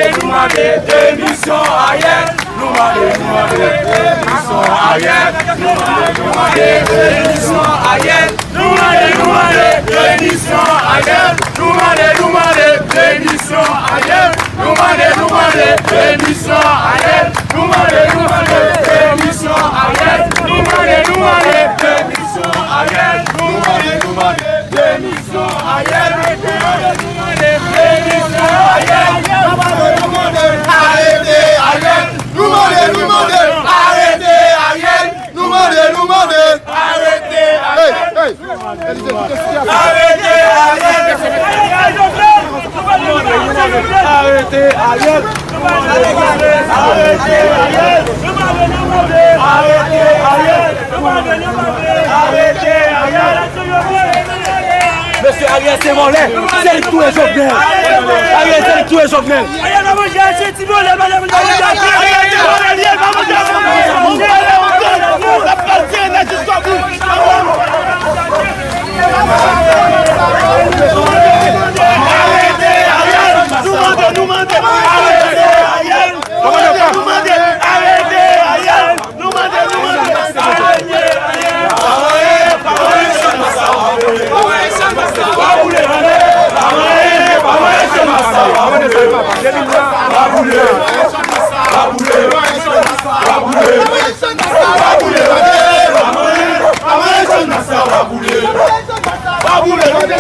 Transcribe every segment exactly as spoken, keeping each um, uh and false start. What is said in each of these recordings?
Nou mande demisyon Ariel. Nou mande, nou mande demisyon Ariel. Nou mande, nou mande demisyon Ariel. Nou mande, nou mande demisyon Ariel. Nou mande, nou mande demisyon Ariel. Nou mande, nou mande demisyon Ariel. Nou mande, nou mande demisyon Ariel. Nou mande, nou mande demisyon Ariel. Nou mande, nou mande demisyon Ariel. Nou mande, nou mande demisyon Ariel. Nou mande, nou mande arete Ariel. Nou mande, nou mande arete Ariel. Nou mande, nou mande arete Ariel. Hey, hey. Arete Ariel. Arete Ariel. Arete Ariel. Arete Ariel. Mesye, Ariel se vòlè. Se li k touye Jovenel. Ariel se li k touye Jovenel. Ariel pa manje Ayiti, ti vòlè, pa manje Ayiti. Ariel pa manje Ayiti. L ap pral tire nèg jiskabout. Arete Ariel. Nou mande, nou mande. Arete Ariel. Nou mande, nou mande. Arete Ariel. Nou mande, nou mande. Pa boule, pa boule,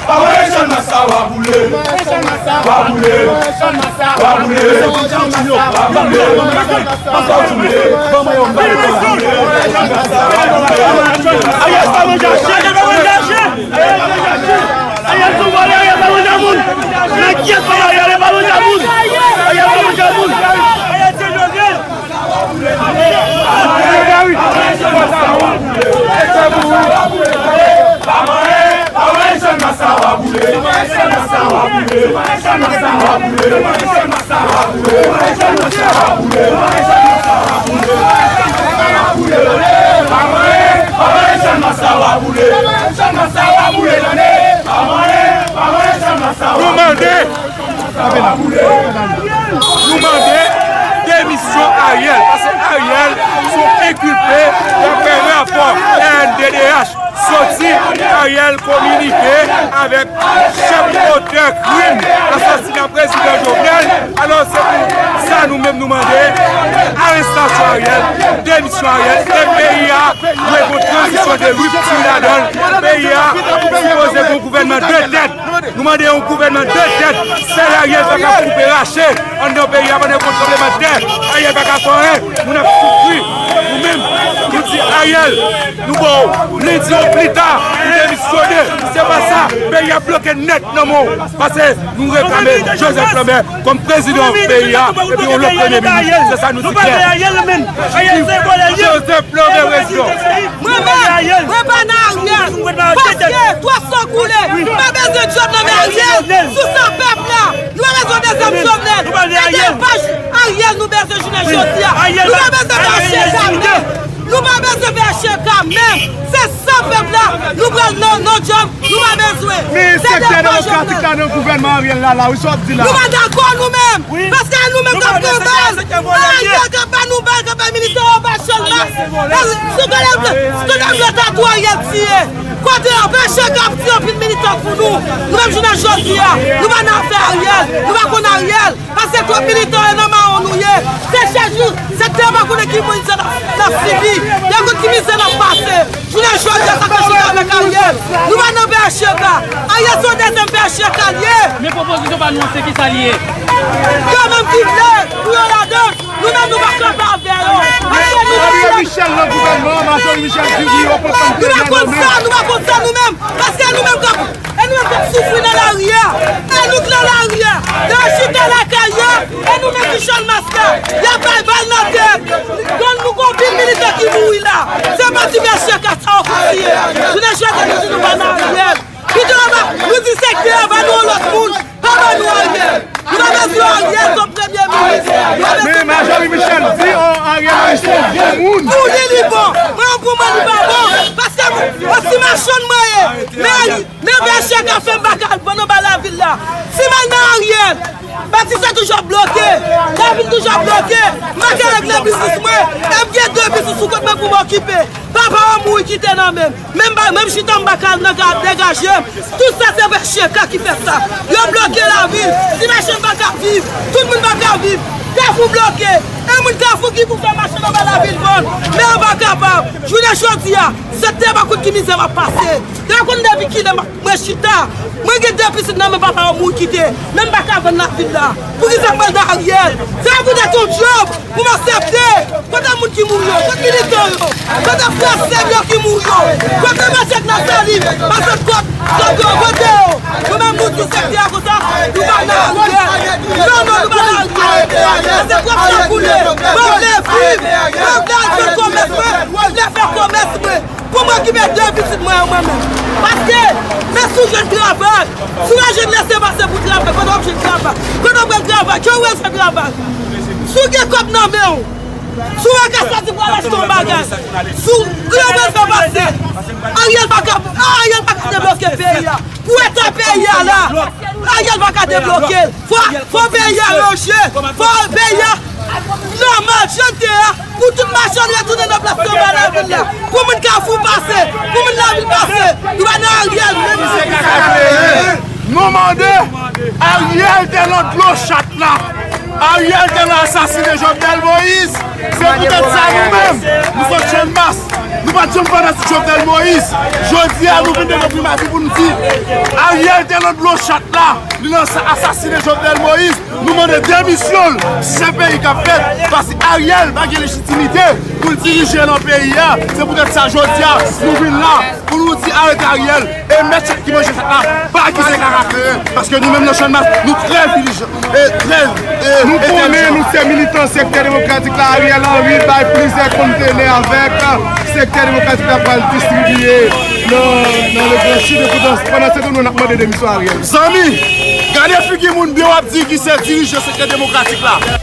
pa boule, Chann Massa w a boule. W a boule. W a boule. W a boule. Ariel pa manje chen. Ariel pa manje chen. Ariel sou vòlè, Ariel pa manje moun. Nan kyèt pa Ariel pa manje moun. Ariel pa manje moun. Ariel se Jovenel. Nou mande Nou mande demisyon Ariel, paske Ariel se yon enkilpe, daprè rapò R N D D H soti, Ariel kominike avèk chèf otè krim asasina prezidan Jovenel. Alò, se pou sa nou menm nou mande arestasyon Ariel, demisyon Ariel, e peyi a dwe gon tranzisyon de ripti ladan l. Peyi a sipoze gon gouvènman de tèt. Nou mande yon gouvènman de tèt. Sèl Ariel pa ka koupe rache anndan peyi a pandan yon tranblemanntè. Ariel pa ka fè anyen. Moun ap soufri. Nou menm, nou di Ariel, nou ba w lendi oplita pou demisyone. Se pa sa, peyi a bloke nèt nan men w. Paske nou reklame Joseph Lambert kòm prezidan peyi a, epi yon lòt premye minis. Se sa nou di klè. Joseph Lambert prezidan. Mwen menm, mwen pa nan Ariel. Paske twòp san koule. M pa bezwen djòb nan men Ariel. Sou san pèp la. Nou pa bezwen dezyèm Jovenel. Se depaj Ariel nou bezwen jounen jodi a. Nou pa bezwen vè H K menm. Nou pa bezwen vè H K menm. Se san pèp la. Nou pral nan, nan djòb. Nou pa bezwen. Men sektè demokratik la nan gouvènman Ariel la, la, wi, sa w ap di la. Nou pa dakò nou menm. Paske nou menm k ap pran bal. Ariel k ap ba nou bal, k ap bay militè yo bal Chalmas. Sou Kanal Blan, sou Kanal Blan ta tou Ariel tiye. Kote anpeche k ap tiye anpil militan pou nou. Nou menm jounen jodi a, nou pa nan afè Ariel. Nou pa konn Ariel. Paske twòp militan yo nan mawon nou ye. Se chak jou, sektè yo pa konnen ki mizè n ap, n ap sibi. Yo konn ki mizè n ap pase. Jounen jodi a, sa fè chita avèk Ariel. Nou pa nan P H T K. Ariel se yon dezyèm P H T K l ye. Men pwopozisyon pa nou an, se kisa l ye? Yo menm ki vle pou yo ladan, nou menm nou pa kanpe avè yo. Paske nou André Michel nan gouvènman an, Marjorie Michel di wi, yo poko n te nonmen. Nou pa konn sa, nou pa konn sa nou menm. Paske nou menm k ap, e nou menm k ap soufri nan lari a. E nou k nan lari a. Nan chita lakay yo. E nou menm ki Chalmas la. Y ap bay bal nan tèt. Donk nou gon pil militan ki mouri la. Se pa ti mesye ka sa yo kontinye. Jounen jodi a nou di nou pa nan Ariel. Pito anba, nou di sektè a ba nou yon lòt moun. Pa ba nou Ariel. Nou pa bezwen Ariel kòm premye minis. Nou pa bezwen Men Marjorie Michel di, oh, Ariel Henry se yon bon moun. Pou li, li bon. Mwen, pou mwen, li pa bon. Paske yon ti machann mwen ye. Men, men P H T K fè m pa ka al pran nan ba lavil la. Si m al nan Ariel, Batistè toujou ap bloke. Lavil toujou ap bloke. M pa ka regle biznis mwen. E m gen de biznis sou kont mwen pou m okipe. Papa m mouri kite nan men m. Menm ba, menm chita m pa ka nan ka degaje m. Tout sa se vre chen ka ki fè sa. Yo bloke lavil. Ti machann pa ka viv. Tout moun pa ka viv. Kafou bloke. E moun Kafou ki pou fè mache anba lavil vann. Men yo pa kapab. Jounen jodi a, sektè pa konn ki mizè m ap pase. Yo konn depi kilè m ap Mwen chita, mwen gen de pitit nan men papa yo mouri kite, men m pa ka vann lavil la. Poukisa m pral nan Ariel? Sa pou tèt yon djòb, pou m aksepte. Kote moun ki mouri yo? Kote militan yo? Kote frè sè m yo ki mouri yo? Kote matyèk nan Salin? Matyèk kòt, kòt yo, kote yo? Nou menm nou di sektè a konsa, nou pa nan Ariel. Non, non, nou pa nan Ariel. Paske twòp san koule. Mwen vle viv, mwen vle al fè kòmès mwen, mwen vle fè kòmès mwen. Pou m okipe de pitit mwen yo mwen menm. Paske, men si w jwenn travay, si w pa jwenn lese pase pou travay, kote w ap jwenn travay? Kote w pral travay? Jan w pral fè travay? Si w gen kòb nan men w, si w pa ka sòti pou al achte yon bagay, si w, kote w pral fè pase? Ariel pa ka, Ariel pa ka debloke peyi a. Pou eta peyi a la, Ariel pa ka debloke l. Fò, fò peyi a ranje. Fò peyi a nòmal, jan l te ye a. Pou tout machann retounen nan plas yo anba lavil la. Pou moun Kafou pase. Pou moun lavil pase. Nou pa nan Ariel menm. Nou mande Ariel te nan dlo chat la. Ariel te nan asasinen Jovenel Moïse. Se poutèt sa nou menm, nou sot Channmas. Nou pa t janm fanatik Jovenel Moïse. Jodi a, nou vin devan primati pou nou di, Ariel te nan dlo chat la. Li nan sa, asasinen Jovenel Moïse. Nou mande demisyon l si se peyi k ap fèt. Paske Ariel pa gen lejitimite pou l dirije nan peyi a. Se poutèt sa jodi a, nou vin la pou nou di arete Ariel. E mèt chat ki manje chat la, pa akize kaka krenyen. Paske nou menm nan Channmas, nou trè entèlijan. E trè, e, nou konnen entèlijan. Nou se militan sektè demokratik la. Ariel Henry bay plizyè kontenè avèk sektè demokratik la pral distribiye nan, nan Legrann Sid. E pandan, pandan se tan, nou n ap mande demisyon Ariel. Zanmi, gade figi moun byen w ap di ki se dirijan sektè demokratik la.